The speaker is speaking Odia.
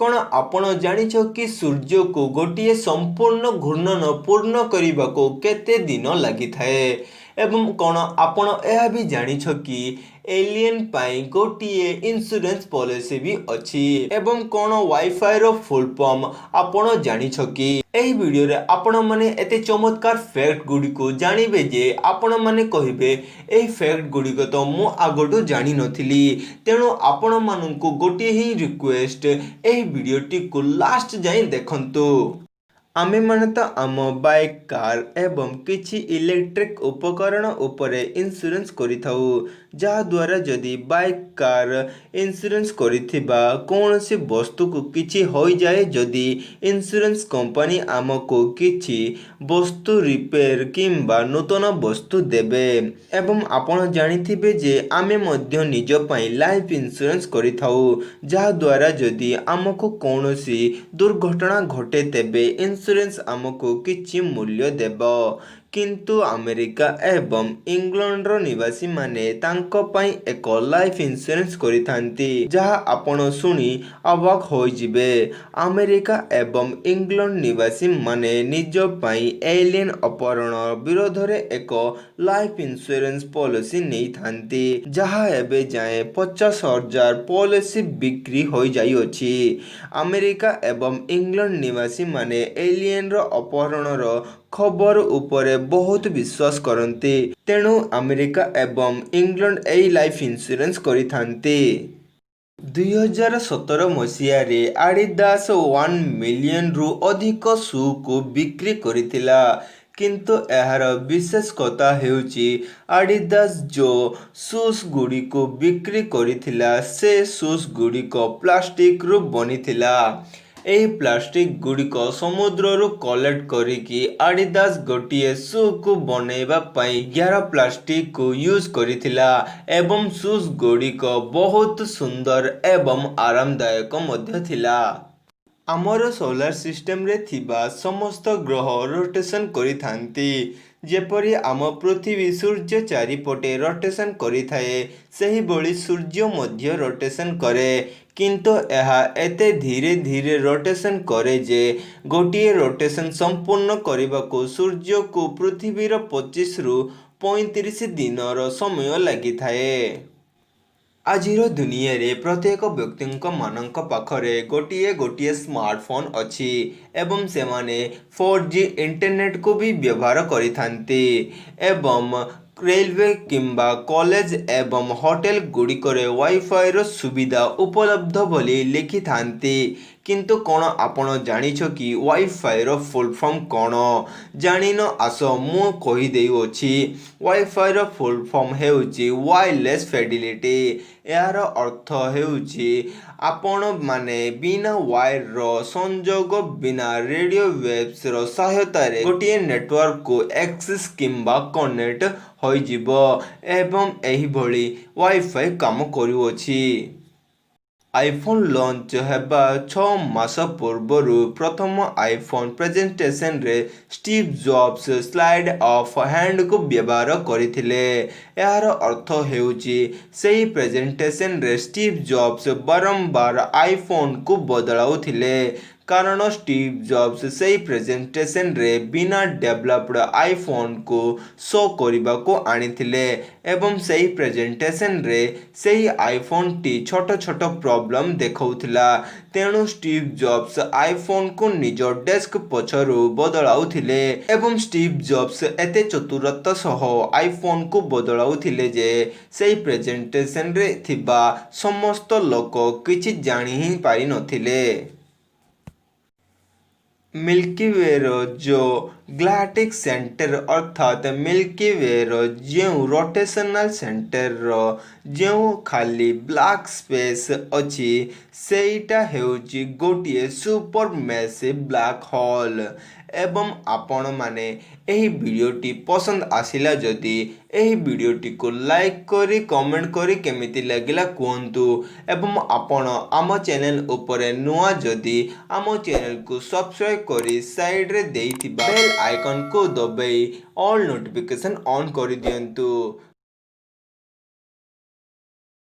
କ'ଣ ଆପଣ ଜାଣିଛ କି ସୂର୍ଯ୍ୟକୁ ଗୋଟିଏ ସମ୍ପୂର୍ଣ୍ଣ ଘୂର୍ଣ୍ଣନ ପୂର୍ଣ୍ଣ କରିବାକୁ କେତେ ଦିନ ଲାଗିଥାଏ? ଏବଂ କ'ଣ ଆପଣ ଏହା ବି ଜାଣିଛ କି ଏଲିଏନ୍ ପାଇଁ ଗୋଟିଏ ଇନ୍ସୁରାନ୍ସ ପଲିସି ବି ଅଛି? ଏବଂ କ'ଣ ୱାଇଫାଇର ଫୁଲ୍ ଫର୍ମ ଆପଣ ଜାଣିଛ କି? ଏହି ଭିଡ଼ିଓରେ ଆପଣମାନେ ଏତେ ଚମତ୍କାର ଫ୍ୟାକ୍ଟ ଗୁଡ଼ିକୁ ଜାଣିବେ ଯେ ଆପଣମାନେ କହିବେ, ଏହି ଫ୍ୟାକ୍ଟ ଗୁଡ଼ିକ ତ ମୁଁ ଆଗଠୁ ଜାଣିନଥିଲି। ତେଣୁ ଆପଣମାନଙ୍କୁ ଗୋଟିଏ ହିଁ ରିକ୍ୱେଷ୍ଟ, ଏହି ଭିଡ଼ିଓଟିକୁ ଲାଷ୍ଟ ଯାଏଁ ଦେଖନ୍ତୁ। ଆମେମାନେ ତ ଆମ ବାଇକ୍, କାର୍ ଏବଂ କିଛି ଇଲେକ୍ଟ୍ରିକ୍ ଉପକରଣ ଉପରେ ଇନ୍ସୁରାନ୍ସ କରିଥାଉ, ଯାହାଦ୍ୱାରା ଯଦି ବାଇକ୍, କାର୍ ଇନ୍ସୁରାନ୍ସ କରିଥିବା କୌଣସି ବସ୍ତୁକୁ କିଛି ହୋଇଯାଏ ଯଦି, ଇନ୍ସୁରାନ୍ସ କମ୍ପାନୀ ଆମକୁ କିଛି ବସ୍ତୁ ରିପେୟାର କିମ୍ବା ନୂତନ ବସ୍ତୁ ଦେବେ। ଏବଂ ଆପଣ ଜାଣିଥିବେ ଯେ ଆମେ ମଧ୍ୟ ନିଜ ପାଇଁ ଲାଇଫ୍ ଇନ୍ସୁରାନ୍ସ କରିଥାଉ, ଯାହାଦ୍ୱାରା ଯଦି ଆମକୁ କୌଣସି ଦୁର୍ଘଟଣା ଘଟେ, ତେବେ ଇନ୍ସୁରାନ୍ସ ଆମକୁ କିଛି ମୂଲ୍ୟ ଦେବ। କିନ୍ତୁ ଆମେରିକା ଏବଂ ଇଂଲଣ୍ଡର ନିବାସୀମାନେ ତାଙ୍କ ପାଇଁ ଏକ ଲାଇଫ୍ ଇନ୍ସୁରାନ୍ସ କରିଥାନ୍ତି, ଯାହା ଆପଣ ଶୁଣି ଅବାକ୍ ହୋଇଯିବେ। ଆମେରିକା ଏବଂ ଇଂଲଣ୍ଡ ନିବାସୀମାନେ ନିଜ ପାଇଁ ଏଲିଏନ୍ ଅପହରଣ ବିରୋଧରେ ଏକ ଲାଇଫ୍ ଇନ୍ସୁରାନ୍ସ ପଲିସି ନେଇଥାନ୍ତି, ଯାହା ଏବେ ଯାଏଁ 50,000 ପଲିସି ବିକ୍ରି ହୋଇଯାଇଅଛି। ଆମେରିକା ଏବଂ ଇଂଲଣ୍ଡ ନିବାସୀମାନେ ଏଲିଏନ୍ର ଅପହରଣର ଖବର ଉପରେ ବହୁତ ବିଶ୍ୱାସ କରନ୍ତି। ତେଣୁ ଆମେରିକା ଏବଂ ଇଂଲଣ୍ଡ ଏହି ଲାଇଫ୍ ଇନ୍ସୁରାନ୍ସ କରିଥାନ୍ତି। 2017 ମସିହାରେ ଆଡ଼ିଦାସ 1 ମିଲିୟନରୁ ଅଧିକ ସୁକୁ ବିକ୍ରି କରିଥିଲା। କିନ୍ତୁ ଏହାର ବିଶେଷ କଥା ହେଉଛି, ଆଡ଼ିଦାସ ଯେଉଁ ସୁସ୍ ଗୁଡ଼ିକୁ ବିକ୍ରି କରିଥିଲା, ସେ ସୁସ୍ ଗୁଡ଼ିକ ପ୍ଲାଷ୍ଟିକରୁ ବନିଥିଲା। ଏହି ପ୍ଲାଷ୍ଟିକ ଗୁଡ଼ିକ ସମୁଦ୍ରରୁ କଲେକ୍ଟ କରିକି ଆଡ଼ିଦାସ ଗୋଟିଏ ସୁକୁ ବନେଇବା ପାଇଁ 11 ପ୍ଲାଷ୍ଟିକକୁ ୟୁଜ୍ କରିଥିଲା ଏବଂ ସୁସ୍ ଗୁଡ଼ିକ ବହୁତ ସୁନ୍ଦର ଏବଂ ଆରାମଦାୟକ ମଧ୍ୟ ଥିଲା। ଆମର ସୋଲାର ସିଷ୍ଟମରେ ଥିବା ସମସ୍ତ ଗ୍ରହ ରୋଟେସନ୍ କରିଥାନ୍ତି। ଯେପରି ଆମ ପୃଥିବୀ ସୂର୍ଯ୍ୟ ଚାରିପଟେ ରୋଟେସନ୍ କରିଥାଏ, ସେହିଭଳି ସୂର୍ଯ୍ୟ ମଧ୍ୟ ରୋଟେସନ୍ କରେ। କିନ୍ତୁ ଏହା ଏତେ ଧୀରେ ଧୀରେ ରୋଟେସନ୍ କରେ ଯେ ଗୋଟିଏ ରୋଟେସନ୍ ସମ୍ପୂର୍ଣ୍ଣ କରିବାକୁ ସୂର୍ଯ୍ୟକୁ ପୃଥିବୀର 25ରୁ 35 ଦିନର ସମୟ ଲାଗିଥାଏ। ଆଜିର ଦୁନିଆରେ ପ୍ରତ୍ୟେକ ବ୍ୟକ୍ତିଙ୍କ ମାନଙ୍କ ପାଖରେ ଗୋଟିଏ ଗୋଟିଏ ସ୍ମାର୍ଟଫୋନ୍ ଅଛି ଏବଂ ସେମାନେ 4G ଇଣ୍ଟରନେଟକୁ ବି ବ୍ୟବହାର କରିଥାନ୍ତି ଏବଂ ରେଲୱେ କିମ୍ବା କଲେଜ ଏବଂ ହୋଟେଲ ଗୁଡ଼ିକରେ ୱାଇଫାଇର ସୁବିଧା ଉପଲବ୍ଧ ବୋଲି ଲେଖିଥାନ୍ତି। କିନ୍ତୁ କ'ଣ ଆପଣ ଜାଣିଛ କି ୱାଇଫାଇର ଫୁଲ୍ ଫର୍ମ କ'ଣ? ଜାଣିନ? ଆସ, ମୁଁ କହିଦେଉଅଛି। ୱାଇଫାଇର ଫୁଲ୍ ଫର୍ମ ହେଉଛି ୱାୟରଲେସ୍ ଫିଡେଲିଟି। ଏହାର ଅର୍ଥ ହେଉଛି, ଆପଣମାନେ ବିନା ୱାୟାରର ସଂଯୋଗ, ବିନା ରେଡ଼ିଓ ୱେଭ୍ସର ସହାୟତାରେ ଗୋଟିଏ ନେଟୱାର୍କକୁ ଆକ୍ସେସ୍ କିମ୍ବା କନେକ୍ଟ ହୋଇଯିବ ଏବଂ ଏହିଭଳି ୱାଇଫାଇ କାମ କରୁଅଛି। ଆଇଫୋନ୍ ଲଞ୍ଚ ହେବା 6 ମାସ ପୂର୍ବରୁ ପ୍ରଥମ ଆଇଫୋନ୍ ପ୍ରେଜେଣ୍ଟେସନରେ ଷ୍ଟିଭ୍ ଜବ୍ସ ସ୍ଲାଇଟ୍ ଅଫ୍ ହ୍ୟାଣ୍ଡକୁ ବ୍ୟବହାର କରିଥିଲେ। ଏହାର ଅର୍ଥ ହେଉଛି, ସେହି ପ୍ରେଜେଣ୍ଟେସନରେ ଷ୍ଟିଭ୍ ଜବ୍ସ ବାରମ୍ବାର ଆଇଫୋନ୍କୁ ବଦଳାଉଥିଲେ, କାରଣ ଷ୍ଟିଭ୍ ଜବ୍ସ ସେହି ପ୍ରେଜେଣ୍ଟେସନରେ ବିନା ଡେଭଲପଡ୍ ଆଇଫୋନ୍କୁ ଶୋ କରିବାକୁ ଆଣିଥିଲେ ଏବଂ ସେହି ପ୍ରେଜେଣ୍ଟେସନରେ ସେହି ଆଇଫୋନ୍ଟି ଛୋଟ ଛୋଟ ପ୍ରୋବ୍ଲେମ୍ ଦେଖାଉଥିଲା। ତେଣୁ ଷ୍ଟିଭ୍ ଜବ୍ସ ଆଇଫୋନ୍କୁ ନିଜ ଡେସ୍କ ପଛରୁ ବଦଳାଉଥିଲେ ଏବଂ ଷ୍ଟିଭ୍ ଜବ୍ସ ଏତେ ଚତୁରତା ସହ ଆଇଫୋନ୍କୁ ବଦଳାଉଥିଲେ ଯେ ସେହି ପ୍ରେଜେଣ୍ଟେସନରେ ଥିବା ସମସ୍ତ ଲୋକ କିଛି ଜାଣି ହିଁ ପାରିନଥିଲେ। ମିଲ୍କି ୱେର ଯେଉଁ ଗାଲାକ୍ଟିକ୍ ସେଣ୍ଟର, ଅର୍ଥାତ୍ ମିଲ୍କି ୱେର ଯେଉଁ ରୋଟେସନାଲ୍ ସେଣ୍ଟରର ଯେଉଁ ଖାଲି ବ୍ଲାକ୍ ସ୍ପେସ୍ ଅଛି, ସେଇଟା ହେଉଛି ଗୋଟିଏ ସୁପର ମ୍ୟାସିଭ୍ ବ୍ଲାକ୍ ହୋଲ୍। ଏବଂ ଆପଣମାନେ ଏହି ଭିଡ଼ିଓଟି ପସନ୍ଦ ଆସିଲା ଯଦି, ଏହି ଭିଡ଼ିଓଟିକୁ ଲାଇକ୍ କରି, କମେଣ୍ଟ କରି କେମିତି ଲାଗିଲା କୁହନ୍ତୁ। ଏବଂ ଆପଣ ଆମ ଚ୍ୟାନେଲ ଉପରେ ନୂଆ ଯଦି, ଆମ ଚ୍ୟାନେଲକୁ ସବସ୍କ୍ରାଇବ୍ କରି ସାଇଡ଼ରେ ଦେଇଥିବା ବେଲ୍ ଆଇକନ୍କୁ ଦବାଇ ଅଲ୍ ନୋଟିଫିକେସନ୍ ଅନ୍ କରିଦିଅନ୍ତୁ।